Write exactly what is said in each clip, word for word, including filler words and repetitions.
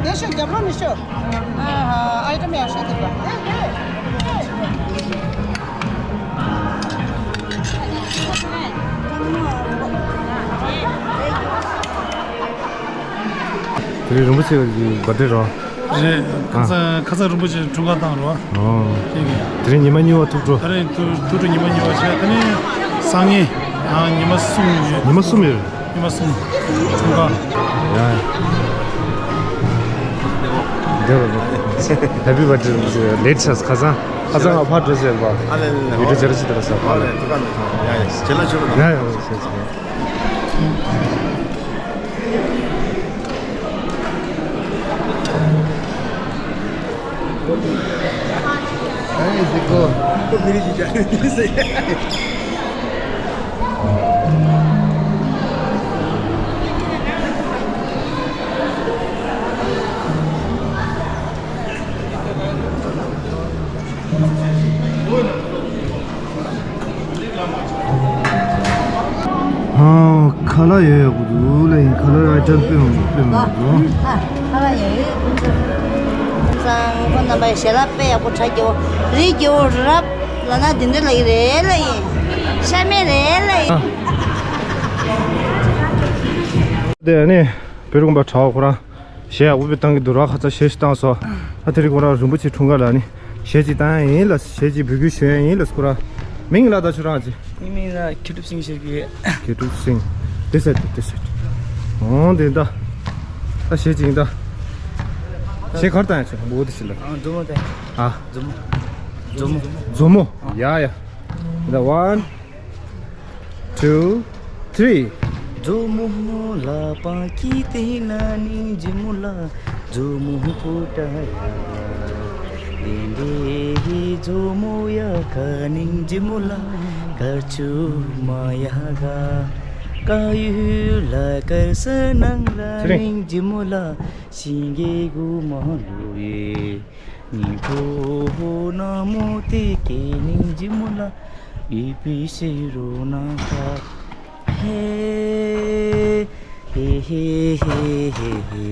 དེ་ཤོག་རྒྱབ་ལོགས་ནས་ཤོག་ཨ་ཧ། ཨའི་ཊམ་ཡག་ཤོས་དེ་རེད་པ། དེ་རིང་རིན་པོ་ཆེ་གི་བར་ཐི་ཌེ་རེད། རེད། ཁ་སང་ཁ་སང་རིན་པོ་ཆེ་འཁྲུངས་སྐར་བཏང་རོགས། ཨོ། དེ་གི། དེ་རིང་ཉི་མ་གཉིས་པ་ཐུགས་སྤྲོ། དེ་རིང་ཐུགས་ཐུགས་སྤྲོ་ཉི་མ་གཉིས་པ་བྱས། དེ་ནས་སང་ཉིན་ཨ་ཉི་མ་གསུམ་ཡོད། ཉི་མ་གསུམ་ཡོད། ཉི་མ་གསུམ་འཁྲུངས་སྐར། ཡ། འདི་རེད། ཧེ་པི་བར་ཐི་ཌེ་རིན་པོ་ཆེ། ལེཊ་ས་ཁ་སང་ཁ་སང་ང་ཕར་འགྲོ་ཟེར་བ། ཨ་ལེ་ལེ་ལེ། ཡུལ་གྲུ་ཇེ་ར་ཅི་དེ་ར་ས་ཕར་ལ། ཨ་ལེ། ཐུགས་ཁ་མི་ཐང་། ཡ་ཡ། ཇེ་ལ་ཇོ་རུ། ཡ་ཡ། ལེ་ལེ་ལེ། ཨ། ཁ་ལག་ཡོད་ཡག་པོ་འདུག་ལ། ཡིན། ཁ་ལག་ཨའི་ཊམ་དཔེ་མང་པོ། དཔེ་མང་པོ་འདུག་ཨ། ཁ་ལག་ཡོད་ཡོད། སང་ཁོ་རྣམ་པའི་ཞལ་ལག་དཔེ་ཡག་པོ། ཁྲ་རྒྱས་པོ། རིགས་རྒྱས་པོ་རབ་ལ་ན་འདི་འདྲ་ལ་ཡིན་རེད་ལ་ཡིན། ཤ་མེད་རེད་ལ་ཡིན། ཨ། དེ་ནས་བོད་རིགས་པ་གྲྭ་བ་ཁོ་རང་གཞས་ཡག་པོ་དཔེ་བཏང་གི་འདུག་ར། ཁ་ཚ་གཞས་ཤིག་བཏང་སོང་། ཨ། དེ་རིང་ཁོ་རང་རིན་པོ་ཆེ་འཁྲུངས་སྐར་ལ་ནི་གཞས་ཅིག་བཏང་ཡ་ཡིན་ལ། གཞས་ཅིག་འབོད་སྐུལ་ཞུ་ཡ་ཡིན་ལ། ཁོ་རང་མིང་ལ་ད་ཁྱོད་རང་ཅིག་ངའི་མིང་ལ་མཁས་གྲུབ་སིང་ཟེར་གི་ཡོད། མཁས་གྲུབ་སིང་། དེ་ཟེར་དེ་དེ་ཟེར། འོང་དེ་ད། ད་གཞས་ཅིག་ཡིན་ད། གཞས་ག་རེ་བཏང་ཡ་ཆོག་འོ་དེ་ཞིག་ལ། ཨ། མཛོ་མོ་བཏང་། ཨ། མཛོ་མོ། མཛོ་མོ། མཛོ་མོ། ཡ་ཡ། The one, two, three. མཛོ་མོ་ལ་པང་ཁྱི་དེ་ན་ནིང་འཇི་མོ་ལ། མཛོ་མོ་ཕོ་བྲང་ཡ་ག། དེ་འདྲའི་མཛོ་མོ་ཡ་ག་ནིང་འཇི་མོ་ལ། དཀར་ཕྱུག་མ་ཡ་ག། དཀར་ཡོལ་ལ་དཀར་ས་ནང་ལ་ནིང་འཇི་མོ་ལ། ཤིང་གི་གུ་མ་ལུ་ཡེ། ཉི་ཕོ་ནག་མོ་དེ་གའི་ནིང་འཇི་མོ་ལ། ཡི་པི་ཤི་རོ་ན་ཁ། ཧེ། ཧེ་ཧེ་ཧེ་ཧེ་ཧེ།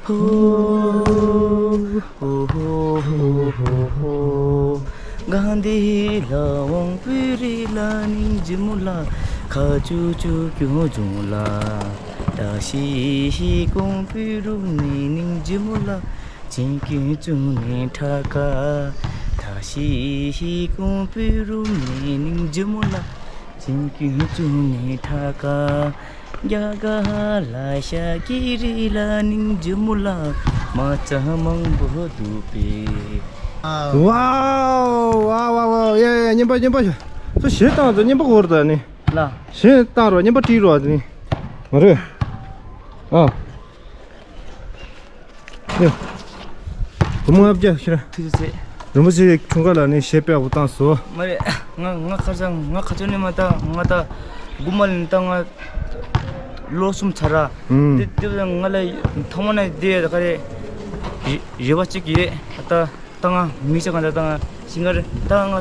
ཧོ། ཧོ་ཧོ་ཧོ་ཧོ་ཧོ། གང་དེ་ལ་དབང་པོའི་རི་ལ་ནིང་འཇི་མོ་ལ། ཁ་ཆུ་ཆུ་ཀྱོ་ཇོང་ལ། ད་ཤི་ཤི་ཀོང་པུ་རུ་ནི་ནིང་འཇི་མོ་ལ། ཅིང་ཀུན་ཅུང་ནི་ཁྲ་ཀ། ད་ཤི་ཤི་ཀོང་པུ་རུ་ནི་ནིང་འཇི་མོ་ལ། ཅིང་ཀུན་ཅུང་ནི་ཁྲ་ཀ། རྒྱ་ག་ལ་ཤ་ཀི་རི་ལ་ནིང་འཇི་མོ་ལ། མ་ཙ་མང་པོ་འདུག་པས། ཝའོ། ཝའོ་ཝའོ་ཝའོ། ཡ་ཡ། རྔན་པ་རྔན་པ་ཤོག་ཚོ་གཞས་བཏང་ཚོ་རྔན་པ་གོ་ར་ད་ནི། ལ། གཞས་བཏང་རོགས། རྔན་པ་སྤྲད་རོགས་ད་ནི། མ་རེད། ཨ། ཡ། བུ་མོ་ལྔ་བརྒྱ་ཤི་ར། ཐུགས་རྗེ་ཆེ། རིན་པོ་ཆེ་འཁྲུངས་སྐར་ལ་ནི་གཞས་དཔེ་ཡག་པོ་བཏང་སོང་། མ་རེད། ང་ང་ཁ་སང་ང་ཁ་ཆོ་ནི་མ་ད་ང་ད་དགུ་མ་ལ་ནི་ད་ང་ལོ་གསུམ་ཚར་ར། ཨུམ། དེ་དེ་ང་ལ་ཐོག་མ་ན་དེ་ད་ག་རེ་རེ་བ་གཅིག་གི་རེད་ད། ད་ང་མི་ཆ་གང་ད་ད་ང་ཤིང་གར་ད་ང་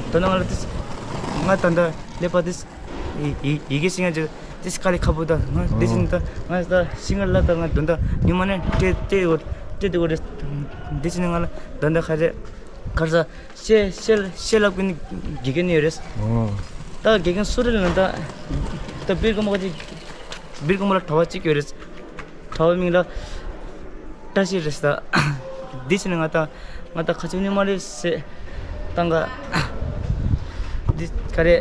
ད་ན་ང་ལ་དེ་ང་ད་ད་ལེ་པ་དེ། ཡི་ཡི་ཡི་གེ་ཤེས་ཡ་ཅིག་ཏིས་ཁ་ལི་ཁ་བུ་ད་ང་འདི་ཕྱིན་ད་ང་ད་ཤིང་ལ་ད་ང་དོན་ད་ཉི་མ་ནས་ཏྲེ་ཏྲེ་ཡོད་ཏྲེ་ཏྲེ་ཡོད་རེད། འདི་ཕྱིན་ང་ལ་དོན་ད་ཁ་རེ་ཁར་ས་ཤེ་ཤེ་ཤེ་ལབ་ཀྱི་ནི་དགེ་རྒན་ཡོད་རེད། ད་དགེ་རྒན་སུ་རེད་ལ་ད་ད་བིར་ཀོ་མ་ཅིག་བིར་ཀོ་མ་ལ་གྲྭ་བ་གཅིག་ཡོད་རེད། གྲྭ་བའི་མིང་ལ་བཀྲ་ཤིས་རེད་ཟེར། འདི་བྱས་ནས་ང་ད་ང་ད་ཁ་ཆེ་ནི་མ་རེད་ཟེར། ད་ང་འདི་ག་རེ།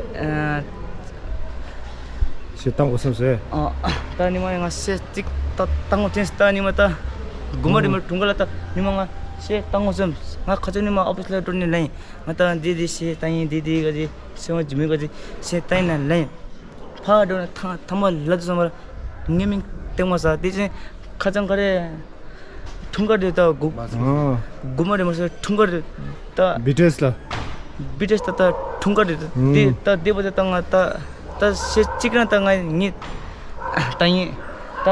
ཞེས་བཏང་དགོས་བསམ་ཟེར། ཨ། ད་ནི་མ་ང་ཤེས་ཏིག་ད་བཏང་དགོས་དྲན་ད་ནི་མ་ད་དགོང་མོ་རེད་མ་དྲུང་ག་ལ་ད་ནི་མ་ང་ཤེས་བཏང་དགོས་བསམ། ང་ཁ་ཆེ་ནི་མ་ཨོ་ཕི་སི་ལ་འགྲོ་ནི་ལེན་ང་ད་འདི་འདི་ཤེས་ད་ཡིན་འདི་འདི་ག་ཅི་ཤེས་བ་ཇི་མི་ག་ཅི་ཤེས་ད་ཡིན་ན་ལེན། ཕར་འགྲོ་ན་ཐང་ཐང་མ་ལ་དུ་སོང་བར་ངའི་མིང་སྟེང་མ་ཟ་དེ་ཅན་ཁ་ཚང་ག་རེ་འཁྲུངས་སྐར་རེད་ད་དགུ་ཨ་དགུ་མ་རེད་མ་ཟ་འཁྲུངས་སྐར་རེད་ད། བི་ཊི་ཨེས་ལ། བི་ཊི་ཨེས་ད་ད་འཁྲུངས་སྐར་རེད་དེ་ཨུམ། ད་དེ་བ་ད་ད་ང་ད་ ད་ཤེས་གཅིག་རང་ད་ང་ངས་ད་ཡིན། ད་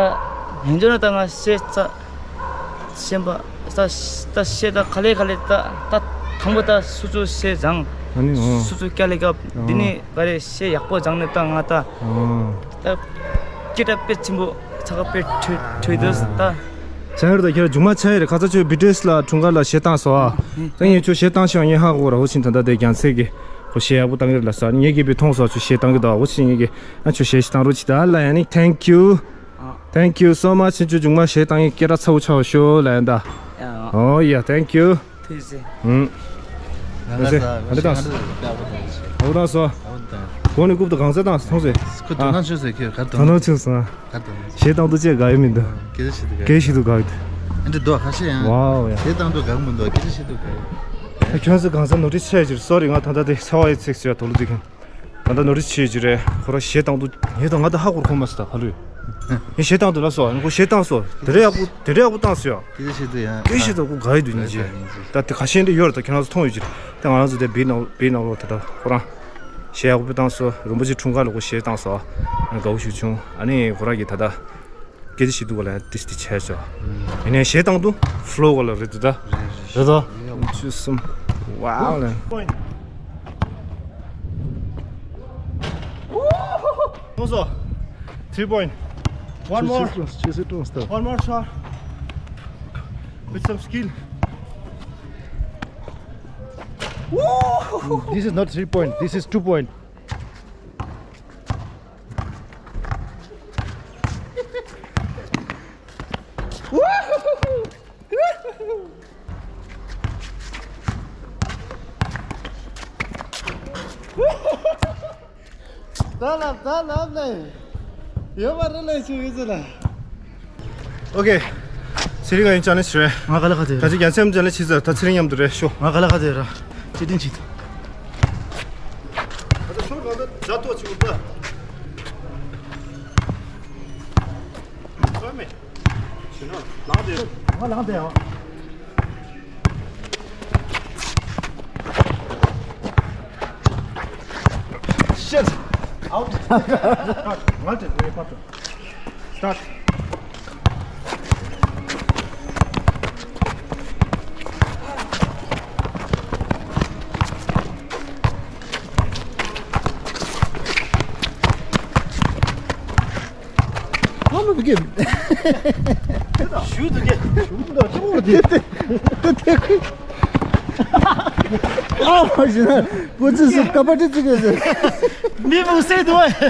ཡིན་འཇོག་ན་ད་ང་ཤེས་ཚ་ཤེས་པ་ད་ད་ཤེས་ད་ག་ལེ་ག་ལེ་ད་ད་དང་པོ་ད་སུ་ཚོ་ཤེས་བཟང་། ཨ་ནི་ཨོ། སུ་ཚོ་སྐྱ་ལེ་སྐབས་འདི་ནི་ག་རེ་ཤེས་ཡག་པོ་བཟང་ནས་ད་ང་ད་ཨོ། ད་སྐད་གྲགས་དཔེ་ཆེན་པོ་ཚ་ག་དཔེ་ཁྲོད་ཁྲོད་དུས་ད། ཆ་ཡོད་ད་ཁྱེད་རང་མཇུག་མ་ཆ་ཡོད་རེད། ཁ་ཚ་ཁྱོད་བི་ཏྲེས་ལ་འཁྲུངས་སྐར་ལ་གཞས་བཏང་སོང་ཨ། ད་ངས་ཁྱོད་གཞས་བཏང་ཤེས་ངས་ཧ་གོ་ར། འོ་ཕྱིན་ད་ལྟ་དེ་རྒྱལ་མཚན་གྱི་ཁོ་གཞས་ཡག་པོ་བཏང་གི་རེད་ལབ་ས། ངས་ཀྱི་བི་མཐོང་སོང་ཁྱོད་གཞས་བཏང་གི་འདུག་འོ་ཕྱིན་ངས་ཀྱི་ཨ་ཁྱོད་གཞས་ཞིག་བཏང་རོགས་གྱིས་ད་ལ་ཡ་ནི། Thank you, thank you so much. ཁྱོད་མཇུག་མ་གཞས་བཏང་ངས་སྐད་གྲགས་ཚ་བོ་ཆགས་ཤོག་ལ་ཡ་ད། Oh yeah, thank you. ཐུགས་རྗེ་ཆེ། ཨུམ། ང་ཚོས་ང་ཚོས་ཨ་འདྲ་བཏང་སོང་། ཨ་བོ་བཏང་སོང་། གོང་ནས་རྐུབ་ཏུ་གང་ཚད་བཏང་སོང་ཟེར། ཁོ་དོ་སྣང་ཆུང་སོང་། ཁྱོད་ག་རེ་དོ་སྣང་ཆུང་སོང་། ག་རེ་དོ་སྣང་ཆུང་། གཞས་བཏང་དུས་ཅེས་དགའ་ཡོད་མི་འདུག་སྐད་ཆ་བཤད་དུས་དགའ་ཡོད། སྐད་ཆ་བཤད་དུས་དགའ་ཡོད། ཨ་འདྲ་འདུག་ཁ་ཤས་ཡང་། Wow ཡ། གཞས་བཏང་དུས་དགའ་གི་མི་འདུག་སྐད་ཆ་བཤད་དུས་དགའ་ཡོད། ཁྱོད་ཚོ་གང་ཚད་ནོ་ཊིས་བྱས་ཀྱི་རེད། སོ་རི་ང་ད་ལྟ་དེ་ཚ་བ་ཡི་ཚིག་ཟེར་བ་དོག་ལུ་འདུག་གམ། ད་ལྟ་ནོ་ཊིས་བྱེད་ཀྱི་རེད། ཁོ་རང་གཞས་བཏང་དུས་ངས་ད་ང་ད་ཧ་གོ་ར་ཁོ་མ་སོང་ད་ཧ་ལུས། ངས་གཞས་བཏང་དུས་ལ་སོ་ཁོ་གཞས་བཏང་སོ་དེ་འདྲ་ཡག་པོ་དེ་འདྲ་ཡག་པོ་བཏང་སོ་ཡ། སྐད་ཆ་བཤད་དུས་ཡང་སྐད་ཆ་བཤད་དུས་ཁོ་དགའ་ཡི་འདུག་ཉིན་གཅིག་ད་དེ་ཁ་ཤས་འདི་ཡོད་རེད་ད་ཁྱེད་རང་ཚོ་མཐོང་ཡོད་ཀྱི་རེད། ད་ང་རང་ཚོ་དེ་བི་ནང་བི་ནང་ལོགས་ད་ལྟ་ཁོ་རང་གཞས་ཡག་པོ་བཏང་སོ། རིན་པོ་ཆེ་འཁྲུངས་སྐར་ལ་ཁོ་གཞས་བཏང་སོ། ཨ་ནི་དགའ་བོ་ཞིག་བྱུང་། ཨ་ནི་ཁོ་རང་གིས་ད་ལྟ་སྐད་ཆ་བཤད་དུས་ག་ལ་ཡང་ཏིས་ཏི་བྱས་ཆོག་ཡིན་ནའི་གཞས་བཏང་དུས་ཕ་ལོ་ག་ལ་རེད་འདུག་ད། རེད་དོ། བཅུ་གསུམ། Wow ལ། Also, three point. One more. One more shot. With some skill. This is not three point. This is two point. ད་ལབ་ད་ལབ་ལེ། ཡོད་པ་རེད་ལེ་ཆུ་ཡོད་ཚེ་ལ། ཨོ་ཁེ། ཚེ་རིང་ང་ཡིན་ཅ་ལེན་ཇི་རེད། ང་ག་ལ་ག་ཚོད་ད་ཅི་རྒྱལ་སེམས་ཅ་ལེན་ཇི་ཟེར་ད་ཚེ་རིང་མཉམ་དུ་རེད་ཤོ། ང་ག་ལ་ག་ཚོད་ར། ཅི་ཏིན་ཅི། ད་ཤོ་གང་ད་ཛ་ཏོ་ཆུ་ད། ཚོད་མེད། ཞི་ནོ། ལངས་ཏེ། ང་ལངས་ཏེ་ཡང་། Shit! Out! Start. Start. ཨ་མ་བི་ཀེ། ཞུ་འདུག་གེ། ཞུ་འདུག་ཅི་མོ་དེ། ཨ་མ་ཞི་ན་ཀོ་ཅི་སུ་ཀ་པ་ཏི་ཙི་གེ་ཟེར། མི་མུ་སེ་དུ་ཨེ། ཁ་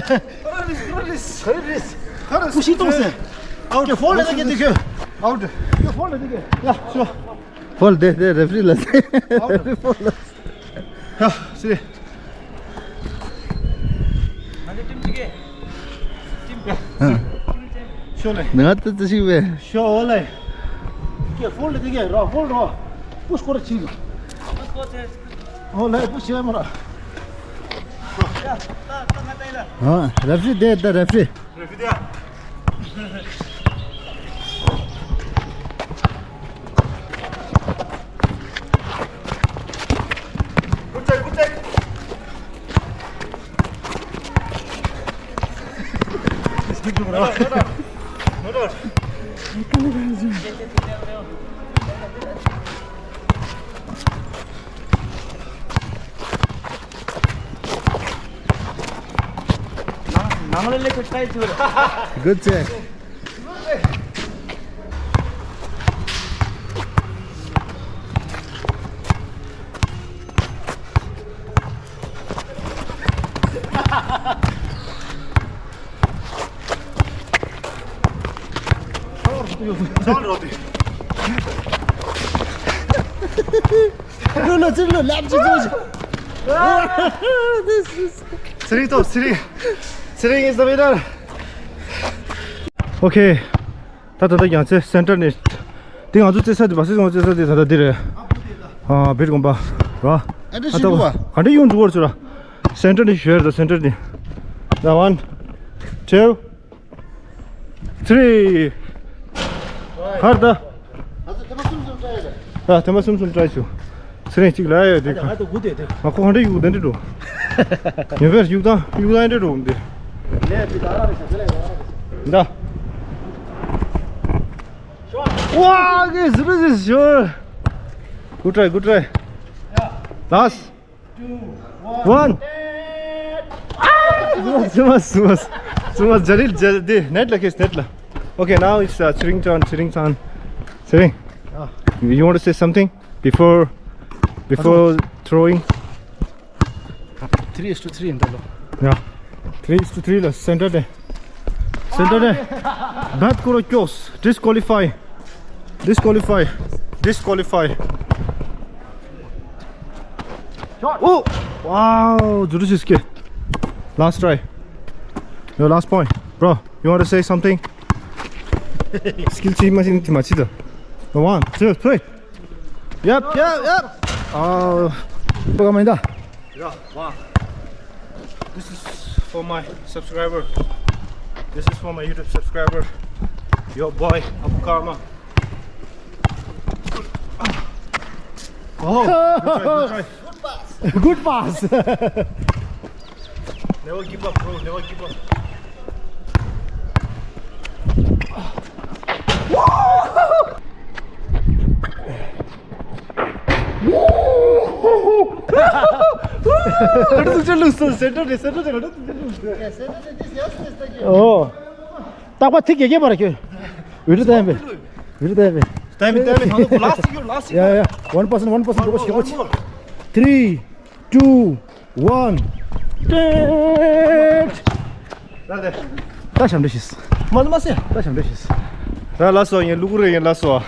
རིས་ཁ་རིས། ཁ་རིས། ཀུ་ཤི་ཏོང་སེ། ཨའུ་ཊི། ཕོལ་ལ་གེ་དེ་གེ། ཨའུ་ཊི། ཕོལ་ལ་གེ་དེ་གེ། ཡ་ཤོ། ཕོལ་དེ་དེ་རེ་ཕི་རི་ལ་སེ། ཨའུ་ཊི། ཕོལ་ལ། ཡ་སི། ང་ཚོ་ཊིམ་གཅིག་གི་ཊིམ་ཤོ་ལེ། ང་ཏི་ཏི་ཞིག་བས། ཤོ་ཨོ་ལེ། ཀེ་ཕོལ་ལེ་དེ་གེ་ར་ཕོལ་ར། པུཤ་ཀོ་ར་ཆིག་ཨོ་ལེ་པུཤ་ཡ་མ་ར། ཨ་རེ་ཕི་རི་དེ་ད་རེ་ཕི་རི། རེ་ཕི་རི་དེ། Good take, good take. Good job, bro. No doubt. No doubt. Good check. ལོ་ལོ་ཚིག་ལོ་ལབ་ཅི་ཚོ་ཅི། ཚེ་རིང་ཐོབ། ཚེ་རིང་། ཚེ་རིང་is the winner. Okay. ད་ད་ལྟ་རྒྱལ་མཚན་སེན་ཊར་ནས། འདི་ང་ཚོ་རྩེ་ས་འདི་བ་སི་ང་ཚོ་རྩེ་ས་འདི་ད་ལྟ་འདི་རེད། ཨ་བེར་དགོན་པ་ར། ཨ་འདི་ཨ་ད་ཞུ་བ། ག་འདྲ་ཡོང་འགྲོ་བར་ཚུར་ར། སེན་ཊར་ནས་ཞུ་ཡ་རེད། ད་སེན་ཊར་ནས། ད་one, two, three. ཧར་ད། ད་ཐེངས་མ་གསུམ་གསུམ་ཊ་རའི་བྱུང་། དེ་རིང་གཅིག་ལ་ཡོད་དེ་ཁ། ང་ཚོ་གུ་དེ་དེ། ང་ཁོ་ཧ་འདྲེ་གཡུག་དེ་འདྲེ་འགྲོ། ཉེ་བར་གཡུག་དང་གཡུག་དང་འདྲེ་འགྲོ་འདི། ལས་དེ་ད་ར་རེ་ཤ་ལས་ད་ར་རེ་ཤ། འདའ། Wow, okay, zero is sure. Good try, good try. Last. One. Too much, too much, too much. Too much. Jalil, Jalil, net la case, net la. Okay, now it's uh, Chiring turn, Chiring turn. Chiring, you want to say something before, before throwing? Three is to three in the law. Yeah. Three is to three la center de. Center de. Bat koro kyos. Disqualify. Disqualify. Disqualify. Oh! Wow! Zuru siske. Last try. Your last point. Bro, you want to say something? Skill chi machine chi machi da. One, two, three. Yep, yep, yep. Oh. Program inda. Yeah, wow. This is for my subscriber. This is for my YouTube subscriber. Your boy, Abu Karma. Oh, good try, good try. Good pass. Never give up, bro. Never give up. Center, center, center. Oh. ཏག་པ་ཐིག་གེ་གེ་བར་ཁྱོད། བི་ཌི་ཡོ་བཏང་པས། བི་ཌི་ཡོ་བཏང་པས། Time, time, time. Last, your last. Yeah, yeah. One percent, one percent. One more, one more. Three, two, one. ད་ཞབས་འདྲི་ཤིས། མ་མ་སེ། ད་ཞབས་འདྲི་ཤིས། ད་ལ་སོ་ཡིན། ལུ་གུ་རེ་ཡིན། ལ་སོ།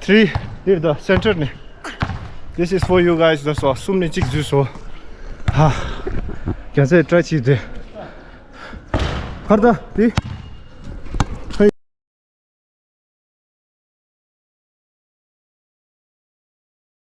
Three, here the center ནས། This is for you guys. ལ་སོ་གསུམ་ནས་གཅིག་འཛུལ་སོ། ཧ། རྒྱལ་སྲས་try བྱེད་དེ། ཁར་ད་དེ།